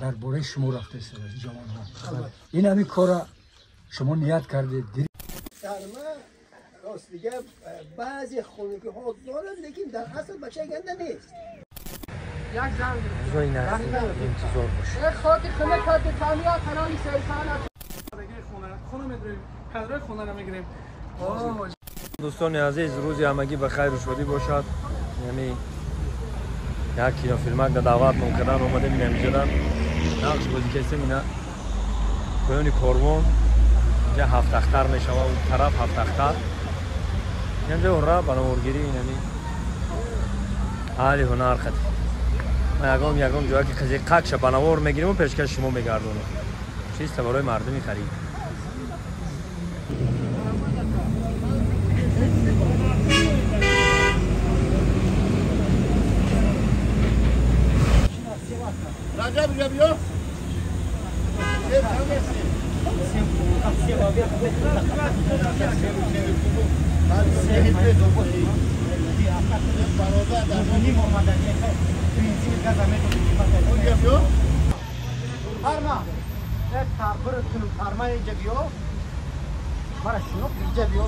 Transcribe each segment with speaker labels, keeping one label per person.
Speaker 1: Дар бораи шумо рафта истодааст ҷавонҳо. Ин ҳамин кора шумо ният кардед.
Speaker 2: Сарма рост дига баъзе хунукиҳо дорад, лекин дар асл бачаи ганда нест.
Speaker 3: Як зан
Speaker 4: рӯзҳои наздик интизор бошед.
Speaker 3: Хоки хона кад таъмир канали сарсана.
Speaker 5: Хона медорем, кадрҳои хонаро мегирем.
Speaker 4: Дӯстони азиз, рӯзи ҳамагӣ ба хайру шодӣ бошад. Яъне як кинофилмак да даъватмон кардан, омадем инамиҷадан нақш бозӣ кастем. Ина поёни корвон инҷа ҳафтахтар мешава, у тараф ҳафтахтар, инҷа ура ба наворгирӣ инами аҳли ҳунар хати. Ма ягон ягон ҷоя ки қази қакша ба навор мегириму пешкаши шумо мегардонем. Чиста барои мардуми харид.
Speaker 2: Раҷаб ҷабиё.
Speaker 6: Парма. Тарбир кунум парма инҷа биё. Мара шинох инҷа биё.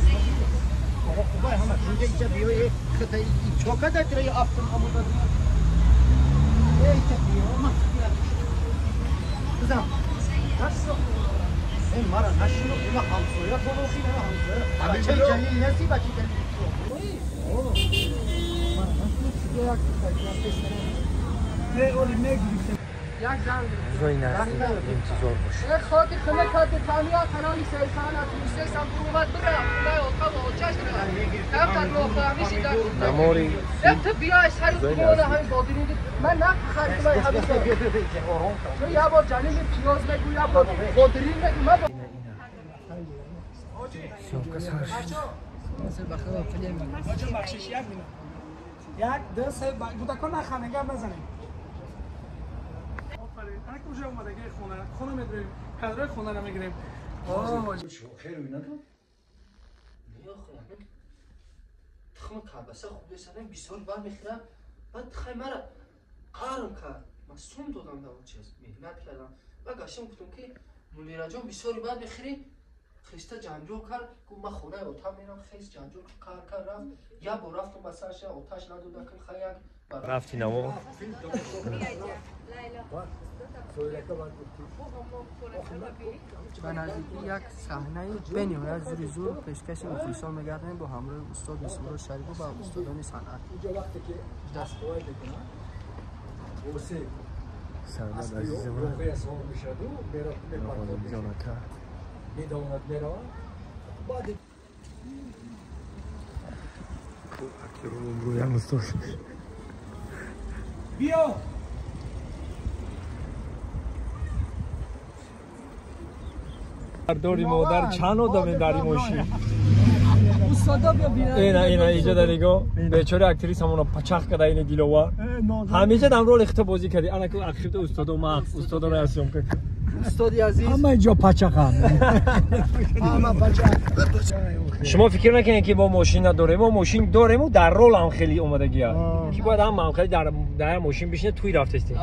Speaker 6: Оғо хубай ҳама инҷа инҷа биё. Хата чока да тира афтум амуда. Инҷа биё. Ма бизам. Эй мара нашинох ина ҳамсоя болохи ина ҳамсоя. Бачаи Ҷалил неси бачаи Ҷалил. Мара нашинох як
Speaker 5: Не оли мегирифт.
Speaker 3: Як зан
Speaker 4: рӯзҳои наздик интизор бошед.
Speaker 3: Хоки хона кад таъмир канали сарсана тусе сам омад бира. Худои отқа ва оташ бира. Там нофаҳмиши дар
Speaker 4: намори
Speaker 3: ту биёй сари хона ҳамин бодирин. Ман нақ харидам ҳамин. Ту я бор Ҷалил пиёз мегӯ, я бор бодирин мегӯ. Ман
Speaker 4: съёмка сар шуд.
Speaker 5: Ҳоҷи бахшиш, як минут. Як, ду, се, кӯдакон нахандед, гап назанед. Офарин. Анаки уже омадагии хона, хона медорем, кадрҳои хонаро мегирем.
Speaker 1: Хейр надод?
Speaker 7: Тухми колбаса хуб садам бисёр бар мехӯрам. Баъд хай мара қарм кард. Ман сум додам дар он чиз, меҳнат кардам. Баъд гаштам гуфтам ки Мунираҷон бисёри баъд мехӯрӣ. Хиста ҷанҷол кард, гуфт ман хонаи отам мерам. Хес ҷанҷол кар кард рафт. Як бор рафтам ба сарша, оташ надодакм хай як
Speaker 4: рафти наво.
Speaker 7: Ба наздикӣ як саҳнаи бениҳоят зури зур пешкаши мухлисон мегардем бо ҳамроҳи устод Бисмурод Шарипов ва устодони санъат.
Speaker 1: Инҷо вақте ки дастовай мекунад,
Speaker 4: Сармад азизамон Ғолибҷон ака
Speaker 1: медавонад, меравад. Баъд
Speaker 4: актёрон рӯям устод.
Speaker 5: Биё.
Speaker 4: Дори модар чанд одаме дар ин мошин?
Speaker 3: Устода биё бина.
Speaker 4: Ина ина иҷа дар нигоҳ бечора актрис ҳамона пачах када ини Диловар. Ҳамеша дар роли хита бозӣ кардӣ. Ана ку ақибта устодо ма устодоро аз съёмка.
Speaker 7: Устоди азиз.
Speaker 1: Ҳама ҷо пачахам. Ҳама пачах.
Speaker 4: Шумо фикр накунед ки мо мошин надорем. Мо мошин дорему дар рол ҳам хеле омадагӣ аст. Ки бояд ҳама ҳам хеле дар мошин бишине туй рафтестем.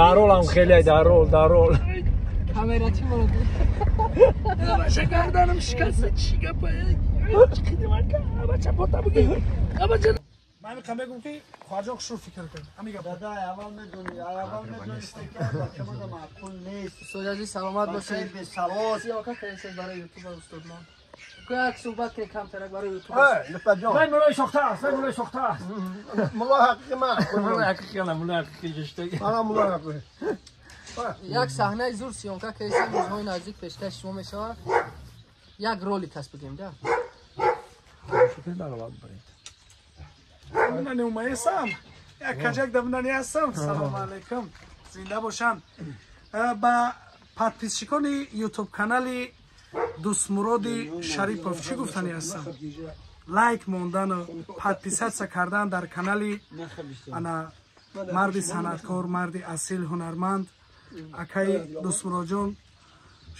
Speaker 4: Дар рол ҳам хеле дар рол, дар рол.
Speaker 3: Камера чӣ мора?
Speaker 5: Бача гарданам шикаста, чӣ гапа? Чӣ қидимака? Бача бота буги. Бача ман мехоҳам бегум ки хоҳарҷон хушрӯ фикр кун. Ҳамин гап.
Speaker 6: Дада, аввал медонӣ, аввал медонӣ ки бача маъқул нест.
Speaker 7: Устоди азиз саломат бошед.
Speaker 6: Бесавод.
Speaker 7: Сиёка кардед барои ютуб устод ман. Як суҳбат кунед камтарак барои ютуб.
Speaker 6: Лутфаҷон.
Speaker 4: Вай мулои сохта аст, вай мулои сохта аст.
Speaker 2: Мулои ҳақиқи ман.
Speaker 4: Мулои ҳақиқи ман, мулои ҳақиқи ҷиштаги.
Speaker 2: Мана мулои ҳақиқи.
Speaker 7: Як саҳнаи зур съёмка кардем, рӯзҳои наздик пешкаши шумо мешавад. Як ролик ҳаст бигем да.
Speaker 5: Ман умаесам. Як каҷак дамнани ҳастам. Салом алейкум. Зинда бошанд. Ба подписчикони YouTube канали Дӯстмуроди Шарипов чӣ гуфтанӣ ҳастам? Лайк мондану подписаться кардан дар канали ана марди санъаткор, марди асил, ҳунарманд акаи Дӯстмуроджон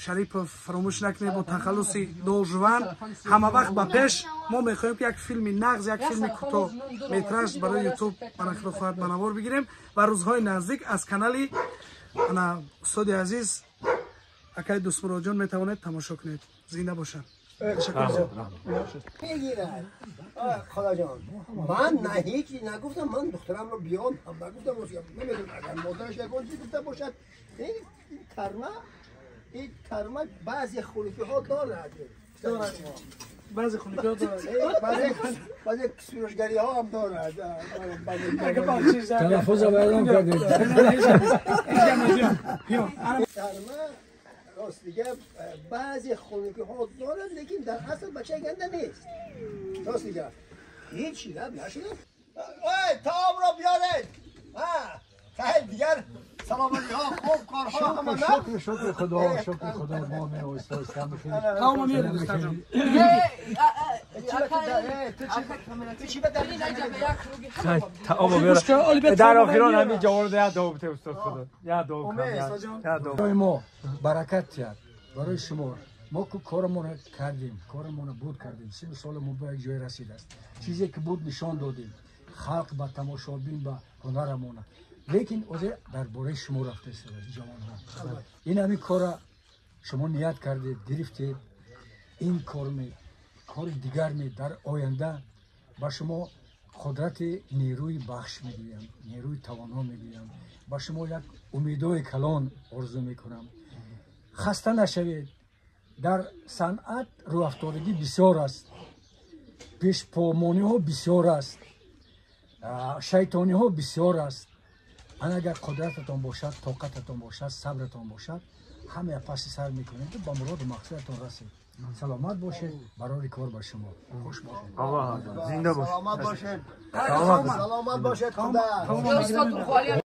Speaker 5: Шарипов фаромӯш накунед бо тахаллуси Должван ҳама вақт ба пеш. Мо мехоҳем ки як филми нағз, як филми кӯтоҳ метраж барои ютуб ба нақлу хоҳад ба навор бигирем ва рӯзҳои наздик аз канали Ана устоди азиз акай Дӯстмуродҷон, метавонед тамошо кунед. Зинда бошанд.
Speaker 2: Мегирад. Холаҷон, ман на ҳеҷ нагуфтам, ман духтарамро биён ҳам нагуфтам. Намедонам, агар модараш ягон чиз гуфта бошад. Ин тарма, ин тарма баъзе хунукиҳо дорад.
Speaker 5: Баъзе хунукиҳо дорад.
Speaker 2: Баъзе сурушгариҳо ҳам дорад.
Speaker 1: Талаффуза вайрон кардед.
Speaker 2: Тарма рост дига баъзе хунукиҳо дорад, лекин дар асл бачаи ганда нест. Рост дига ҳеҷ гап нашуда. Ой, таомро биёред. Хайр, дигар саломатиҳо хуб, корҳо ҳама.
Speaker 1: Шукр, шукр Худо, шукр Худо, мо меоста оста.
Speaker 5: Таомо меоред, устодҷон.
Speaker 4: Таомо биёред. Дар охирон ҳамин ҷавон як дуо бите, устод Худо. Як дуо кунам.
Speaker 1: Барои мо баракат диҳад, барои шумо. Мо ку корамонро кардем, корамонро буд кардем. 30 сола мо ба як ҷое расидааст. Чизе ки буд нишон додем. Халқ ба тамошобин, ба ҳунарамона. Лекин ҳозир дар бораи шумо рафта истодааст, ҷавонҳо. Ин ҳамин кора шумо ният кардед, гирифтед. Ин кор ме, кори дигар ме, дар оянда ба шумо қудрати нерӯи бахш мегӯям, нерӯи тавоно мегӯям. Ба шумо як умедои калон орзу мекунам. Хаста нашавед. Дар санъат рӯафтодагӣ бисёр аст, пешпомониҳо бисёр аст, шайтониҳо бисёр аст. Ана агар қудрататон бошад, тоқататон бошад, сабратон бошад, ҳамая паси сар мекунед, ба муроду мақсадатон расед. Саломат бошед, барори кор ба шумо. Хуш бошед.
Speaker 4: Зинда бошед.
Speaker 2: Саломат бошед. Саломат бошед, Худо.